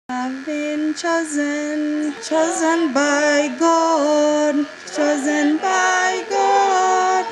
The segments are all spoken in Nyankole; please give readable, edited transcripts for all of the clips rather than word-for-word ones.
I've been chosen, chosen by God, chosen by God,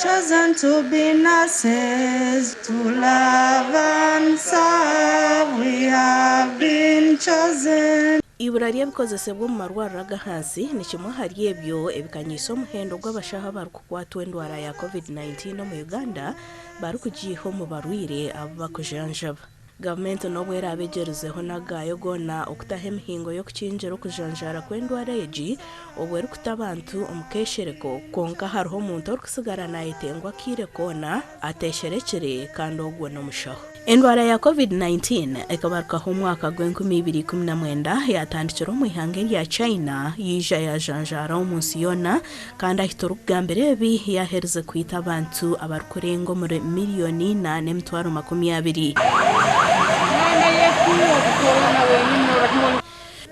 chosen to be nurses, to love and serve. We have been chosen. Eibura ry'ebikozesebwa omu marwariro ag'ahansi ni kimwe ahari ebyo ebikanyiise omuhendo gw'abashaho abarikukwatwa endwara ya Covid-19 omu Uganda barikugiiha omu barwaire abu barikujanjaba. Gavumenti n'obu eraabe egyerizeho n'agaayo goona okutaho emihingo y'okukingira okujanjaara kw'endwara egi obwo erikuta abantu omu keeshereko, kwonka hariho omuntu orikusigara naayetengwa akaire koona ateesherekire kandi ogwo n'omushaho. Endwara ya Covid 19 ekabarukaho omwaka gw'enkumi ibiri ikumi na mwenda yaatandikira omu ihanga erya China yaija yaajanjaara omu nsi yoona Kandi ahi turikugambira ebi, yaaherize kwita abantu abarikurenga omuri miriyoni ina n'emitwaro 20.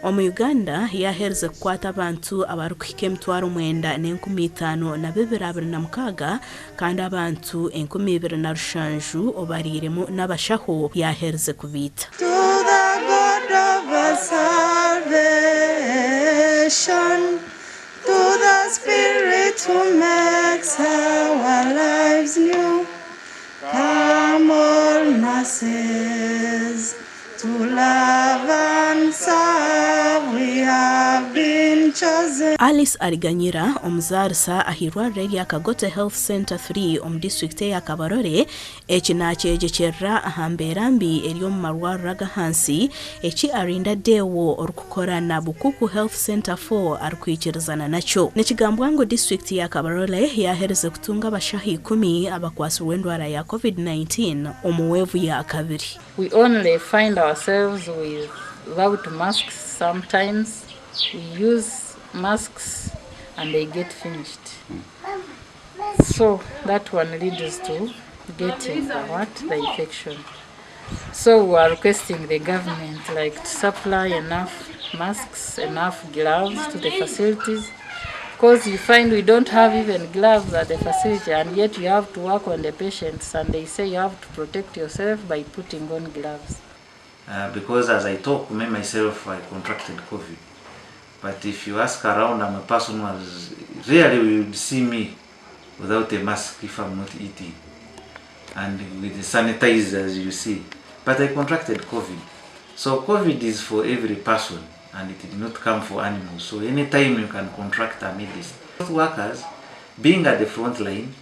Omu Uganda, yaaherize kukwata abantu abarikuhika emitwaro mwenda n'enkumi itaano na bibiri abiri na mukaaga kandi abantu 2007 obariiremu n'abashaho yaaherize kubaita. To the God of our salvation. To the Spirit who makes our lives new, Come all nurses to love and serve, we have been chosen. Alice Ariganyira, omuzaarisa ah'eirwariro erya Kagote Health Centre 3 omu disiturikiti eya Kabarole, Eki naakyegyekyerera aha mbeera mbi eri omu marwariro ag'ahansi, eki Arinda Deo orikukora na Bukuku Health Centre 4 arikwikirizana nakyo. Nikigambwa ngu disiturikiti ya Kabarole yaaherize kutunga abashaho ikumi abakwatsirwe endwara ya Covid 19 omu weevu ya kabiri. We only find ourselves without masks sometimes we use masks and they get finished. So that one leads to getting the what? The infection. So we are requesting the government like to supply enough masks, enough gloves to the facilities. Because you find we don't have even gloves at the facility and yet you have to work on the patients and they say you have to protect yourself by putting on gloves. Uh, because as I talk, me myself, I contracted COVID. But if you ask around, I'm a person who has rarely you would see me without a mask if I'm not eating and with the sanitizer as you see. But I contracted COVID. So COVID is for every person and it did not come for animals. So anytime you can contract amidst. Workers, being at the front line,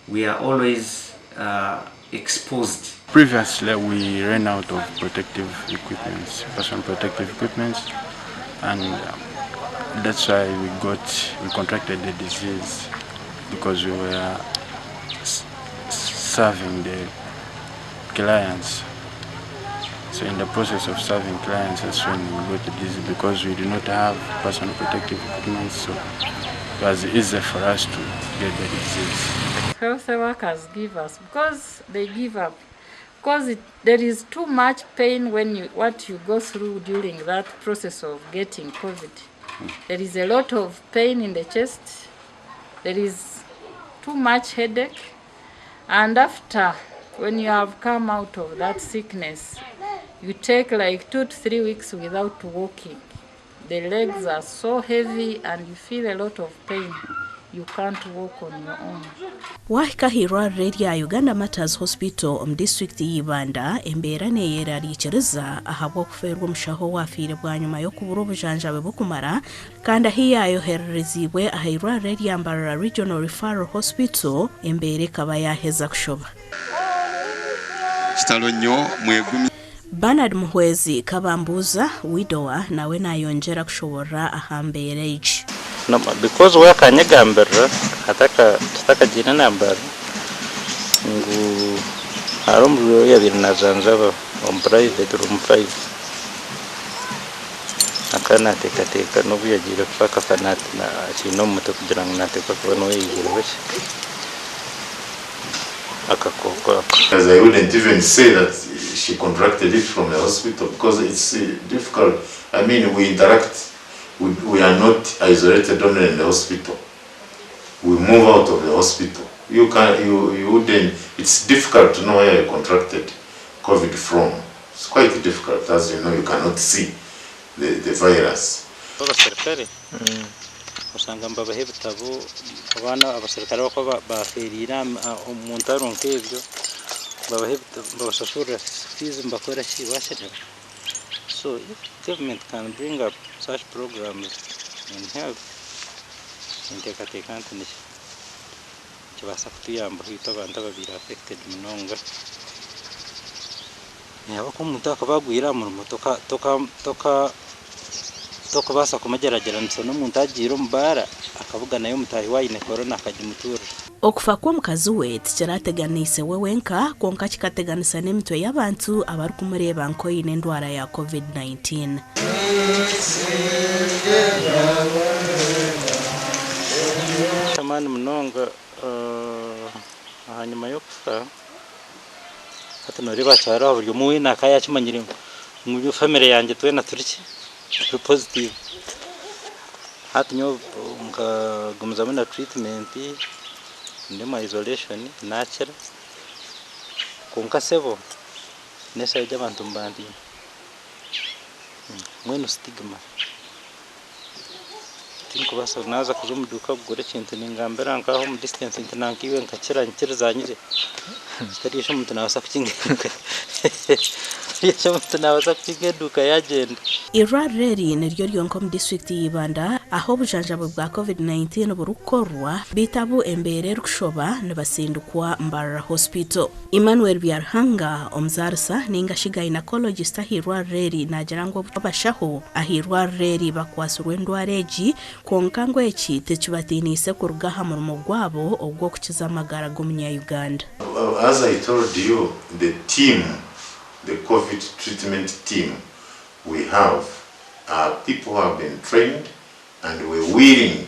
we are always uh, exposed. Previously, we ran out of protective equipment, personal protective equipment, and that's why we got we contracted the disease because we were serving the clients. So in the process of serving clients, that's when we got the disease because we do not have personal protective equipment, so it was easy for us to get the disease. Health workers give us because they give up because it, there is too much pain when you what you go through during that process of getting COVID. There is a lot of pain in the chest. There is too much headache. And after, when you have come out of that sickness, you take like 2 to 3 weeks without walking. The legs are so heavy and you feel a lot of pain. You can't walk on your own. Waahika aha irwariro erya Uganda Martyrs Hospital omu disiturikiti ya Ibanda, embeera neyerarikiriza ahabw'okufeerwa omushaho owaafiire bwanyima y'okubura obujanjabi burikumara kandi ahi yaayoherereziibwe aha irwariro erya Mbarara Regional Referral Hospital embeera ekaba yaaheza kushoba. Kitalo nnyo mwegumye. Bernard Muhwezi Kabambuuza, widower, nawe nayongyera kushoborora aha mbeera egi. Because we akanyegambirira tutakagiire na Mbarara ngu hariho omurwaire ou yabaire najanjaba omu private room five. Akaba nateekateeka n'obu yagiire kufa akafa akiine omu mutwe kugira ngu nateekwa kuba niwe yaihireho ki akakooko ako. As I wouldn't even say that she contracted it from the hospital because it's difficult. I mean, we interact, we, we are not isolated only in the hospital. We move out of the hospital. You can, you, you wouldn't, it's difficult to know where you contracted COVID from. It's quite difficult, as you know, you cannot see. the, the virus. Abaserukare oshanga nibabaha ebitabo abaana abaserukare abarikuba bafeereire omu ntaro nk'ebyo babaha ebitabo nibabashashurira fiizi nibakora ki wakireeba so if government can bring up such programs in health ninteekateeka nti nikibaasa kutuyambaho itwe abantu ababaire affected munonga. Ahabw'okuba omuntu akuba agwire aha murimo tokubaasa kumugyeragyeranisa n'omuntu agiire omu baara akabuganayo mutaahi we aine korona akagimuturira. Okufa kw'omukazi we tikirateganiise we wenka kwonka kikateganisa n'emitwe y'abantu abarikumureeba nk'oine endwara ya Covid-19. Eky'amaani munonga ahanyima y'okufa. Hati noreeba hakyariho buri omwe weena akaba yakimanyire ngu family yangye twena turi ki turi positive. Hati nyowe nkagumizamu na treatment ndi omu isolation nakira kwonka sebo n'eshaaha egi abantu nibantiina mbwenu stigma. Tinkubaasa naaza kuza omu duuka kugura ekintu ningambira nk'aho omu distance nti nanka iwe nkakira nkiriza nyije. Tariyo shi omuntu naabaasa kukinga eduuka tariyo shi omuntu naabaasa kukinga eduuka yaagyenda. Eirwariro eri niryo ryonka omu disiturikiti ya Ibanda ahu obujanjabi bwa Covid-19 burikukorwa beitu abu embeera erikushoba nibasindikwa Mbarara Hospital. Emmanuel Byaruhanga, omuzaarisa nainga shi gynecologist ah'eirwariro eri naagira ngu abashaho ah'eirwariro eri bakwatsirwe endwara egi kwonka ngu eki tikibatiiniise kuruga aha murimo gwabo ogw'okukiza amagara g'omunya-Uganda. As I told you, the team, the Covid treatment team we have are people who have been trained and were willing.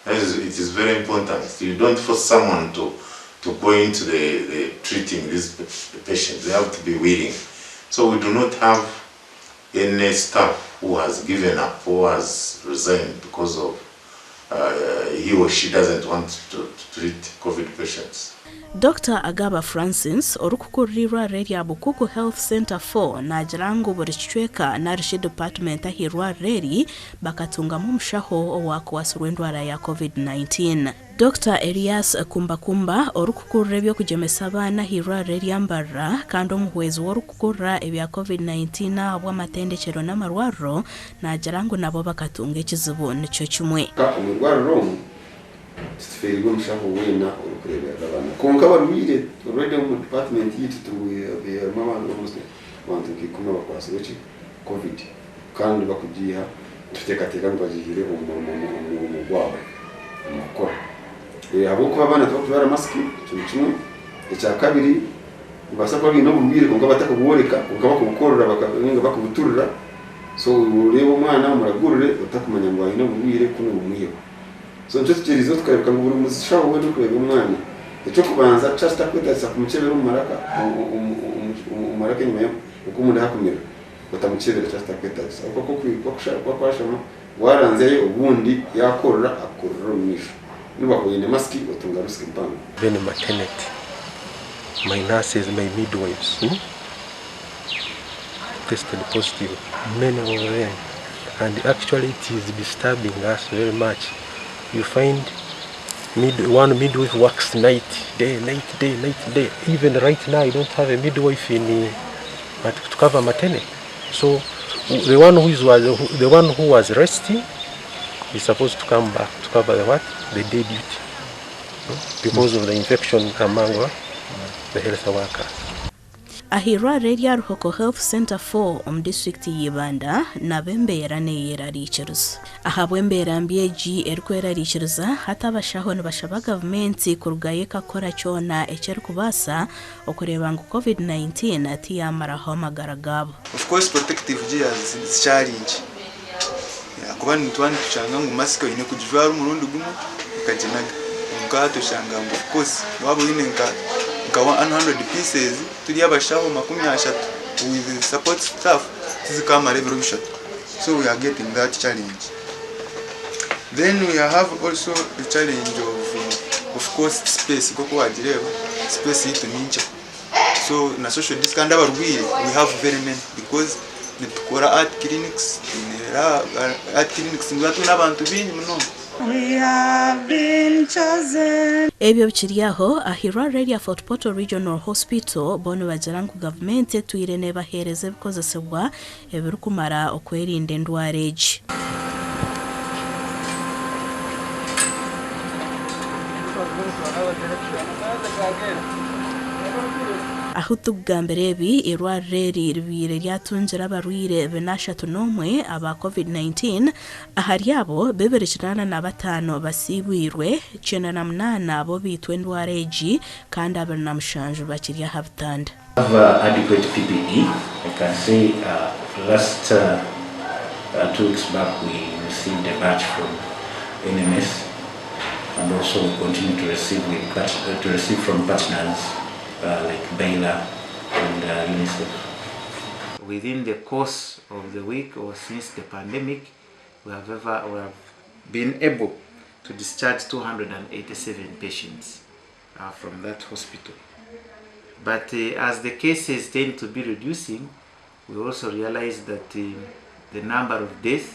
That is, it is very important. You don't force someone to, to go into the, the treating these patients. They have to be willing. So we do not have any staff who has given up, who has resigned because of he or she doesn't want to, to treat COVID patients. Dokita Agaba Francis, orikukurira eirwariro erya Bukuku Health Centre 4 naagira ngu buri kicweka narishi department ah'eirwariro eri bakatungamu omushaho owakwatsirwe endwara ya Covid-19. Dokita Elias Kumbakumba, orikukurira eby'okugyemesa abaana ah'eirwariro erya Mbarara kandi omuhwezi w'orikukurira ebya Covid-19 ahabw'amatendekyero n'amarwariro naagira ngu nabo bakatunga ekizibu nikyo kimwe. Omu irwariro omu titufeereirwe omushaho weena orikureeberera abaana kwonka abarwaire already omu department yaitu harimu abantu almost abantu nka ikumi abakwatsirwe ki covid kandi bakugiiha nituteekateeka ngu bagiihire omu murimo gwabo omu kukora ahabw'okuba abaana tibakujwara masiki ekyo ni kimwe ekyakabiri nibabaasa kuba baine oburwaire kwonka batakubworeka kwonka bakubukorera ninga bakubuturira so oreeba omwana omuragurire otakumanya ngu aine oburwaire ku nibumwihaho. So nikyo tugyerizeho tukareebeka ngu buri mushaho weena orikureeba omwana, eky'okubanza kyaba kitakwetaagisa kumukyebera omu maraka, omu maraka enyima oku omunda hakumera, otamukyebera kyaba kitakwetaagisa. Ahabw'okuba ku akwashama waaranzyayo obundi yaakorora akukororera omu maisho. N'obu waakuba oine masiki otunga risk mpango. Then maternity, my nurses, my midwives tested positive, many of them, and actually it is disturbing us very much. You find mid, one midwife works night, day, night, day, night, day. Even right now, I don't have a midwife in uh, to cover maternity. So the one who is was the one who was resting is supposed to come back to cover the what? The day duty. Because of the infection among the health workers. Ah'eirwariro erya Ruhoko Health Centre 4 omu disiturikiti ya Ibanda nabo embeera neyerarikiriza. Ahabw'embeera mbi egi erikwerarikiriza, hati abashaho nibashaba gavumenti kurugayo ekakora kyona eki erikubaasa okureeba ngu Covid-19 tiyamaraho amagara gaabo. Of course protective gears zikyari nkye ahakuba nituba nitushanga ngu masiki oine kugijwara omurundi gumwe okaginaga kwonka hati oshanga ngu of course waaba oine nka nka 100 pieces turi abashaho 30 with support staff tizikamara ebiro bishatu so we are getting that challenge. Then we have also the challenge of of course space nk'oku wagireeba space yaitu ni nkye so na social distance kandi abarwaire we have very many because. Nitukora art clinics, twine art clinics nituba twine abantu baingi munonga. We have been chosen. Ebyo bikiri aho, aha irwariro erya Fort Portal Regional Hospital bo nibagira ngu gavumenti etwire nebaheereza ebikozesebwa ebirikumara okwerinda endwara egi. Ahu turikugambira ebi, eirwariro eri ribaire ryatungire abarwaire bina ashatu n'omwe aba Covid-19, ahari abo, 285 basiibwirwe, 98 bo baitwa endwara egi kandi 27 bakiri aha bitanda. Have adequate PPE, I can say last 2 weeks back we received a batch from NMS and also we continue to receive with to receive from partners like Baylor and UNICEF. Within the course of the week or since the pandemic, we have been able to discharge 287 patients from that hospital. But as the cases tend to be reducing, we also realize that the number of deaths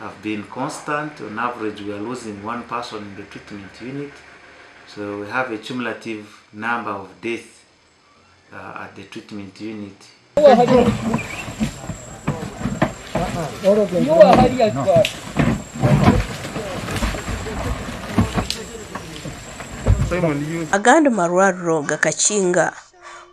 have been constant. On average, we are losing one person in the treatment unit. So we have a cumulative number of deaths at the treatment unit. Agandi marwariro gakakinga.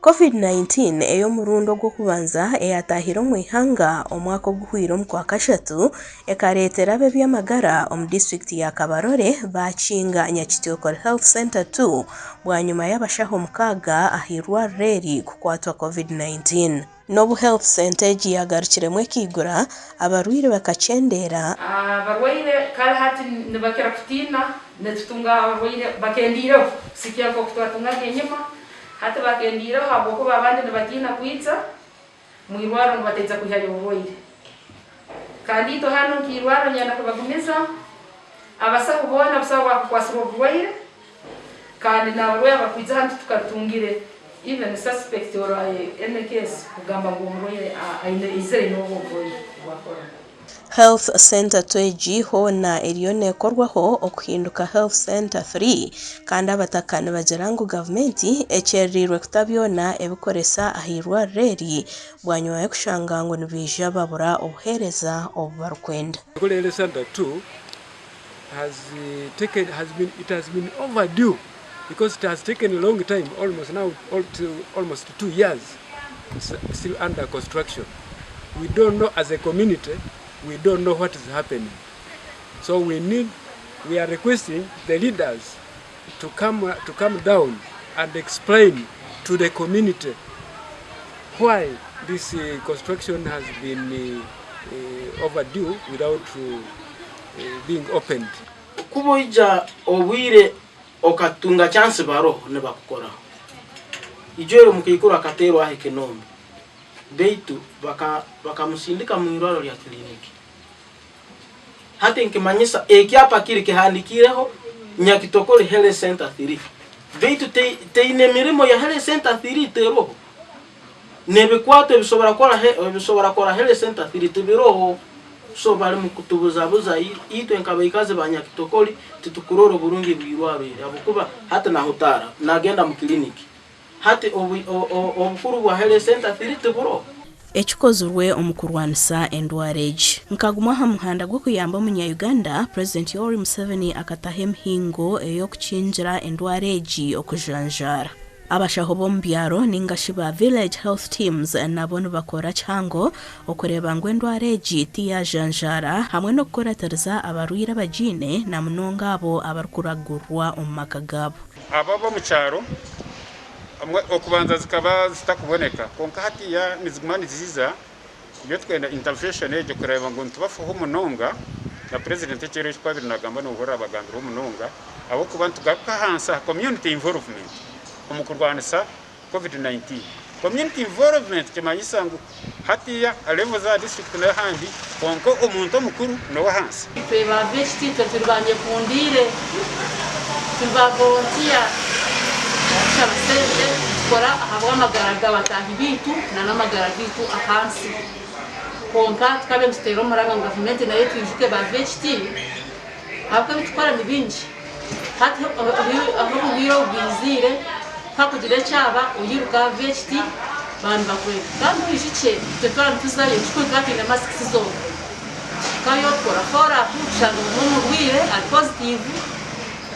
Covid-19 ey'omurundi ogw'okubanza eyataahire omu ihanga omwaka oguhwire omu Kwakashatu ekareetera ab'ebyamagara omu disitulikiti ya Kabarole baakinga Nyakitokori Health Centre 2 bwanyima y'abashaho 6 aha irwariro eri kukwatwa Covid-19. N'obu health centre egi yagarukiremu ekaigura, abarwaire bakakyendeera. Abarwaire kare hati nibakira kutiina, nitutunga abarwaire bakendiireho kusikira nk'oku twatungaga enyima, hati bakendiireho ahabw'okuba abandi nibatiina kwija mu irwariro ngu bataija kwihayo oburwaire. Kandi itwe hanu nk'irwariro niinyenda kubagumiza, abasaho boona busaho owaakukwasirwe oburwaire kandi n'abarwaire abakwija hanu titukatungire even suspect or any case kugamba ngu omurwaire aine aizire aine obu oburwaire bwa corona. Health Centre 2 egi hoona eriyo neekorwaho okuhinduka Health Centre 3 kandi abataka nibagira ngu gavumenti ekyerereirwe kuta byona ebikoresa aha irwariro eri bwanyima y'okushanga ngu nibaija babura obuheereza obu barikwenda. Health Center 2 has taken has been it has been overdue because it has taken a long time, almost now all to almost 2 years. It's still under construction. We don't know as a community, we don't know what is happening. So we are requesting the leaders to come down and explain to the community why this construction has been overdue without being opened. Kuba oija obwire okatunga chance baroho nibakukoraho. Ijwere omukaikuru akateerwaho ekinombe beitu bakamusindika mu irwariro rya kiliniki. Hati nkimanyisa ekyapa kiri kihandikireho Nyakitokori Health Center 3, beitu teine emirimo ya Health Center 3 teroho, n'ebikwato ebisobora kukora Health Center 3 tibiroho. So bali mu kutubuzabuza itwe nk'abaikazi ba Nyakitokori, titukurora oburungi bw'irwariro eri habwokuba hati nahutaara nagenda mu kiliniki, hati obukuru bwa Health Center 3 tiburoho. Ekikozirwe omu kurwanisa endwara egi nkagumwa aha muhanda gw'okuyamba omunya-Uganda, Purezidenti Yoweri Museveni akataho emihingo ey'okukingira endwara egi okujanjaara. Abashaho b'omu byaro ningashi ba village health teams nabo nibakora kihango okureeba ngu endwara egi tiyajanjaara hamwe n'okukuratiriza abarwaire abagiine, na munonga abo abarikuragurwa omu maka gaabo. Abo ab'omu kyaro okubanza zikaba zitakuboneka, kwonka hatiya niziguma niziiza. Iyo twenda intervention egyo kureeba ngu nitubafaho munonga, na president ekiro eki kwabire nagamba nohurira abagambirwe munonga, ahabw'okuba nitugaruka ahansi aha community involvement omu kurwanisa COVID-19. Community involvement kimanyisa ngu hatiya level za district n'ahandi, kwonka omuntu omukuru n'owahansi. Itwe ba VHT, itwe turi banyekundiire, turi ba volunteer, kushaba sente, nitukora ahabw'amagara g'abataahi baitu n'amagara gaitu ahansi. Konka tukabe nituteera omuranga ngu gavumenti nayo etwijuke ba VHT ahabw'okuba ebitukukora ni bingi. Hati ahu oburwaire obu bwiziire hakugira ekyaba oyiruka aha VHT baba nibakweta. Kandi oijukye itwe twaba nituzayo ekikuru nituba twine masks zonka. Tuhikayo tukora follow up tushanga obumwe omurwaire ari positive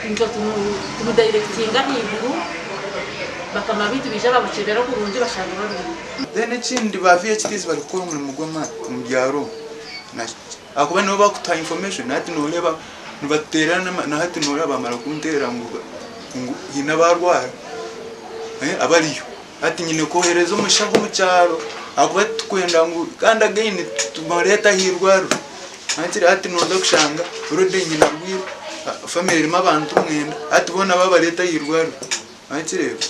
itwe tumudayirekitinga ahaiguru bakama baitu baija bamukyebera kurungi bashanga barwaire. Then ekindi ba VHTs barikukora omurimo gw'amaani omu byaro omu ahakuba nibo bakutuha information hati noreeba nibatuteerera na hati noreeba bamara kunteerera ngu ngu haine abarwara abariyo hati nyine kwohereza omushaho omu kyaro ahakuba titukwenda ngu kandi again tumureete ah'eirwariro hakiri hati noza kushanga already nyina arwaire family erimu abantu mwenda hati boona babareeta ah'eirwariro wakireeba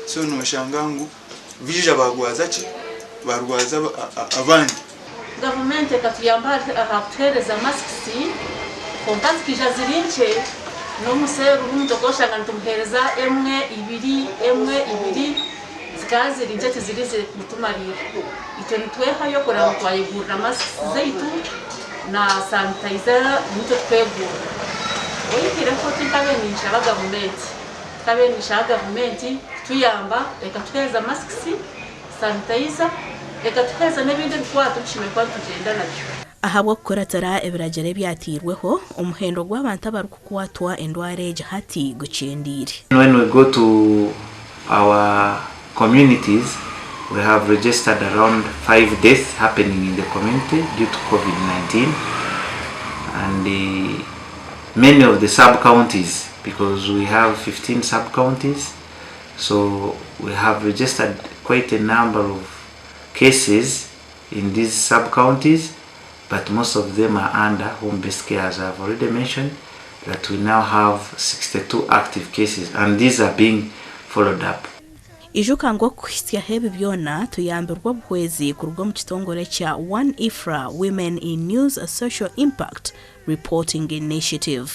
so noshanga ngu Baija baarwaza ki? Baarwaza abandi. Gavumenti ekatuyamba aha kutuheereza masks kwonka zikaija ziri nkye, n'omuseeru omuntu okooshanga nitumuheereza emwe, ibiri, emwe, ibiri, zikaba ziri nkye tiziri zirikutumarira. Itwe nitwehayo kureba ngu twayegurira masks zaitu na sanitizer nitwe tukwegurira. Oihireho tinkabaire ninshaba gavumenti. Tukabaire nitushaba gavumenti kutuyamba ekatuheereza masks, sanitizer, ekatuheereza n'ebindi ebikwato ebi tushemereire kuba nitugyenda nabyo. Ahabw'okukuratira ebiragiro ebyateirweho, omuhendo gw'abantu abarikukwatwa endwara egi hati gukyendeire. When we go to our communities, we have registered around 5 deaths happening in the community due to COVID-19 and many of the sub-counties, because we have 15 sub-counties, so we have registered quite a number of cases in these sub-counties, but most of them are under home-based care, as I've already mentioned, that we now have 62 active cases, and these are being followed up. Ijuka ngu okuhitsyaho ebi byona tuyambirwe obuhwezi kuruga omu kitongore kya One Ifra Women in News Social Impact Reporting Initiative.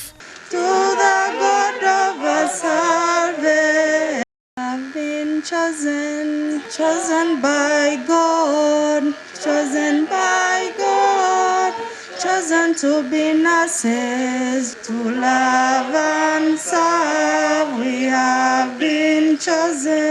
To the God of our salvation. I've been chosen, chosen by God, chosen by God, chosen to be nurses, to love and serve. We have been chosen.